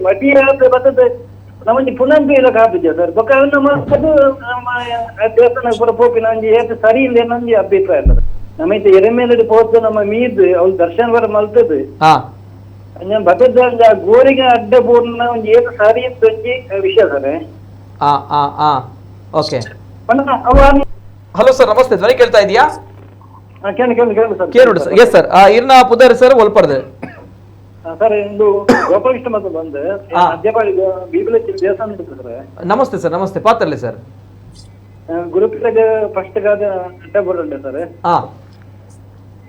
ಮಟಿಯಾದ ಬತ್ತದ ನಮ್ಮೊಂಜಿ ಪುನಂಪು ಇಲ್ಲ ಕಾಪಿದ್ದೆ ಸರ್. ಬೊಕ್ಕ ನಮ್ಮ ಅದು ನಮ್ಮ ದೇವಸ್ಥಾನ ಪೂರ ಪೋಪಿನ ಒಂಜಿ ಏತ್ ಸರಿ ಇಲ್ಲ ಒಂಜಿ ಅಭಿಪ್ರಾಯ ಸರ್. ನಮ್ಮ ಇತ್ತೆ ಎರೆಮೇಲಡಿ ಪೋತು ನಮ್ಮ ಮೀದ್ ಅವ್ಲು ದರ್ಶನ ಬರ ಮಲ್ತದ್ದು. ಅಂಜನ್ ಬತ್ತದ ಒಂಜಿ ಆ ಗೋರಿಗೆ ಅಡ್ಡ ಪೂರ್ಣ ಒಂಜಿ ಏತ್ ಸರಿ ಇತ್ತು ಒಂಜಿ ವಿಷಯ ಸರ್. ಆ ಆ ಆ ಓಕೆ. ಪಂಡ ಅವ ಹಲೋ ಸರ್, ನಮಸ್ತೆ, ಧ್ವನಿ ಕೇಳ್ತಾ ಇದೆಯಾ? ಕೇಳಿ ಕೇಳಿ ಕೇಳಿ ಸರ್. ಕೇಳುಡು sir. Yes sir, ಇರ್ನ ಪುದರ್ ಸರ್, ಒಲ್ಪಡ್ದು? ಸರ್, ಇಂದು ಗೋಪಾಲಕೃಷ್ಣ ಮತ್ತು ಬಂದು ಅದ್ಯಪಾಳಿ ಬೀಬಲಚ್ಚಿ ದೇವಸ್ಥಾನ ಉಂಟು ಸರ್. ನಮಸ್ತೆ ಸರ್, ನಮಸ್ತೆ, ಪಾತ್ರಲಿ ಸರ್. ಗುರುಪಿರಗ ಫಸ್ಟ್ ಗಾದ ಅಡ್ಡ ಬರುಂಡೆ ಸರ್.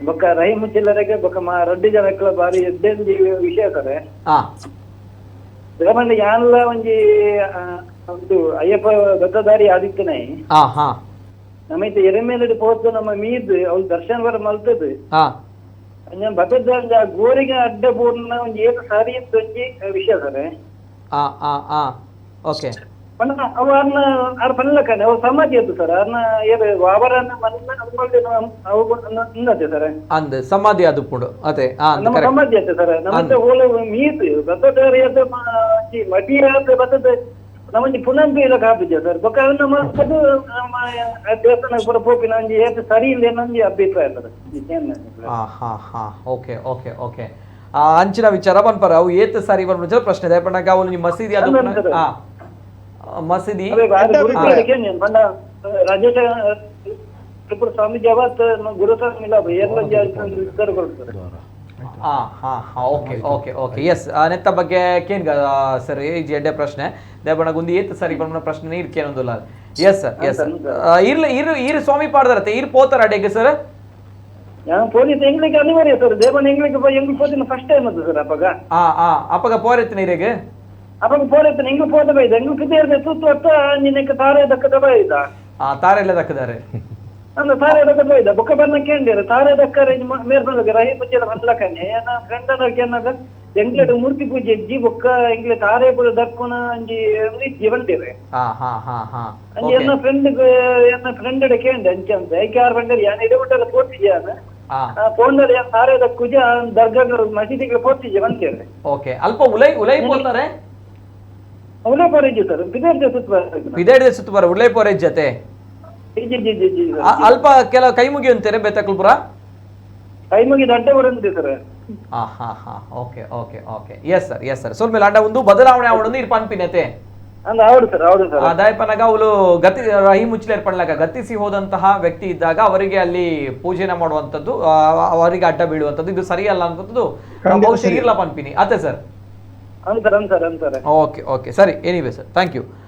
ಬೊಕ್ಕ ರಹಿ ಮುಚ್ಚಿಲ್ಲರೆಗೆ ಬೊಕ್ಕ ಮಾ ರಡ್ಡಿ ಜನಕ್ಕಲ ಬಾರಿ ಎಡ್ಡೆಂಜಿ ವಿಷಯ ಸರ್. ದೇವಮಂಡ ಯಾನ್ಲ ಒಂಜಿ ಒಂದು ಅಯ್ಯಪ್ಪ ದತ್ತದಾರಿ ಆದಿತ್ಯನೈ. ಆ ಹಾ ನಮ್ಮ ಇತ್ತೆ ಎರೆಮೇಲಡಿ ಪೋತು ನಮ್ಮ ಮೀದ್ ಅವ್ಲು ದರ್ಶನ ಬರ ಮಲ್ತದ್ದು. ಅಂಜನ್ ಬತ್ತದ ಒಂಜಿ ಆ ಗೋರಿಗೆ ಅಡ್ಡ ಪೂರ್ಣ ಒಂಜಿ ಏತ್ ಸರಿ ಇತ್ತು ಒಂಜಿ ವಿಷಯ ಸರ್. ಆ ಆ ಆ ಓಕೆ. ಪಂಡ ಅವ ಅರ್ನ ಆರ್ ಪನ್ಲಕ್ಕನೆ ಅವು ಸಮಾಧಿ ಇತ್ತು ಸರ್. ಅರ್ನ ಏರು ವಾವರನ್ನ ಮನ್ನ ಅವು ಉನ್ನತೆ ಸರ್. ಅಂದ್ ಸಮಾಧಿ ಅದು ಪುಂಡು ಅದೇ ನಮ್ಮ ಕರೆಕ್ಟ್. ಸಮಾಧಿ ಆಯ್ತು ಸರ್. ನಮ್ಮ ಹೋಲ ಮೀತ್ ಬತ್ತದ ಮಟಿ ಬತ್ತದ ನಮ್ಮೊಂಜಿ ಪುನಂಪು ಇಲ್ಲ ಕಾಪಿದ್ದೆ ಸರ್. ಬೊಕ್ಕ ನಮ್ಮ ಅದು ನಮ್ಮ ದೇವಸ್ಥಾನ ಪೂರ ಪೋಪಿನ ಒಂಜಿ ಏತ್ ಸರಿ ಇಲ್ಲ ಒಂಜಿ ಅಭಿಪ್ರಾಯ ಸರ್. ಆ ಹಾ ಹಾ okay okay okay ಅಂಚಿನ ವಿಚಾರ ಪನ್ಪರ ಅವು ಏತ್ ಸಾರಿ ಪನ್ಪುನ ಪ್ರಶ್ನೆ ದಯಪಣ್ಣಗ ಅವು ನಿಮ್ಮ ಮಸೀದಿ ಅದು ಅಲ್ಲ ಸರ್. ಮಸೀದಿ. ಅದೇ ಬಾರಿ ಗುರುಕುಲ ಕೇಳಿ ಪಂಡ ರಾಜೇಶ ತ್ರಿಪುರ ಸ್ವಾಮೀಜಿ ಅವತ್ತು ಗುರುಸ್ವಾಮಿ ಇಲ್ಲ ಎಲ್ಲ ವಿಸ್ತಾರ ಕೊಡ್ತಾರೆ. ಹಾ ಹಾ ಹಾ okay okay okay S, ನೆತ್ತ ಬಗ್ಗೆ ಕೇನ್ ಸರ್, ಈ ಎಡ್ಡೆ ಪ್ರಶ್ನೆ ದೇವಣ್ಣ ಗುಂದಿ ಏತ್ ಸರಿ ಪನ್ಪುನ ಪ್ರಶ್ನೆ ಇರ್ ಕೇನೊಂದುಲ್ಲ. Yes sir, yes sir. ಇರ್ಲ ಇರು ಇರು ಸ್ವಾಮಿ ಪಾಡ್ದಾರತ್ತೆ, ಇರ್ ಪೋತಾರ ಅಡೆಗೆ ಸರ್? ഞാൻ ಪೊಲೀಸ್ ಎಂಗ್ಲಿಕ್ಕೆ ಅನಿವಾರ್ಯ ಸರ್. ದೇವಣ್ಣ ಎಂಗ್ಲಿಕ್ಕೆ ಎಂಗ್ ಪೋತಿನ ಫಸ್ಟ್ ಟೈಮ್ ಅದು ಸರ್ ಅಪ್ಪಗ. ಆ ಆ ಅಪ್ಪಗ ಪೋರೆತ್ತಿನ ಇರೆಗ್? ಅಪ್ಪಗ ಪೋಲೆತ್ತನ ಎಂಗ್ ಪೋತ ಬೈದ ಎಂಗ್ ಪಿದೇರ್ದೆ ತೂತು ಅತ್ತ ನಿನಕ್ಕೆ ತಾರೆ ದಕ್ಕದ ಬೈದ. ತಾರೆಲ್ಲ ದಕ್ಕದಾರೆ. ಅಂದ ತಾರೆ ದಕ್ಕದ ಬೈದ ಬೊಕ್ಕ ಬನ್ನ ಕೇಂದಿರ ತಾರೆ ದಕ್ಕರೆ ಮೇರ್ ಬಂದಾಗ ರಹಿ ಪೂಜೆ ಬಂದ್ಲಕನೆ ಏನ ಫ್ರೆಂಡ್ ಕೇನಾಗ ಎಂಗ್ಲೆಡ್ ಮೂರ್ತಿ ಪೂಜೆ ಇಜ್ಜಿ ಬೊಕ್ಕ ಎಂಗ್ಲೆ ತಾರೆ ಪೂರ ದಕ್ಕುನ ಅಂಜಿ ಜೀವಂತಿರೆ. ಆ ಹಾ ಹಾ ಹಾ ಅಂಜಿ ಓಕೆ. ಎನ್ನ ಫ್ರೆಂಡ್ ಕೇಂಡೆ ಅಂಚೆ ಅಂತ ಐಕೆ ಯಾರು ಬಂದರೆ ಯಾನ್ ಇಡಬಿಟ್ಟಲ್ಲ ಪೋತಿದ್ಯಾನ ಫೋನ್ ಯಾನ್ ತಾರೆ ದಕ್ಕುಜ ದರ್ಗಾ ಮಸೀದಿಗೆ ಪೋತಿದ್ದೆ ಬಂತೇವೆ. ಓಕೆ, ಅಲ್ಪ ಉಲೈ ಉಲೈ ಪೋತಾರೆ? ಅವನೇ ಪೋರಿಜ್ಜಿ ಸರ್, ಬಿದೇರ್ದೆ ಸುತ್ತ. ಬಿದೇಡ್ದೆ ಸುತ್ತ ಬರ ಉಲೈ ಪೋರೆ ಜೊತೆ. G G G G. ಅಲ್ಪ ಕೆಲ ಕೈ ಮುಗಿಯುವಂತೇನೆ ಬೇತಕ್ಲ್ಪುರ? ಕೈ ಮುಗಿದ ಅಡ್ಡೆ ಬರಂತೆ ಸರ್. ಹಾ ಹಾ ಹಾ okay okay okay yes sir, yes sir. ಸ್ವಲ್ಪ ಮೇಲೆ ಒಂದು ಬದಲಾವಣೆ ಅವಳೊಂದು ಇರ್ ಪನ್ಪಿನತೆ. ಅಂದ್ರೆ ಹೌದು ಸರ್, ಹೌದು ಸರ್. ದಾಯಪನಗ ಅವಳು ಗತಿ ರಹಿ ಮುಚ್ಲೇರ್ ಪಣ್ಲಕ ಗತಿಸಿ ಹೋದಂತಹ ವ್ಯಕ್ತಿ ಇದ್ದಾಗ ಅವರಿಗೆ ಅಲ್ಲಿ ಪೂಜೆನ ಮಾಡುವಂಥದ್ದು, ಅವರಿಗೆ ಅಡ್ಡ ಬೀಳುವಂಥದ್ದು ಇದು ಸರಿಯಲ್ಲ ಅನ್ನುವಂಥದ್ದು ಬಹುಶಃ ಇರ್ಲ ಪನ್ಪಿನಿ ಅತ್ತೆ ಸರ್. ಹೌದು ಸರ್, ಹೌದು ಸರ್, ಹೌದು sir. Okay okay, ಸರಿ, anyway sir, thank you.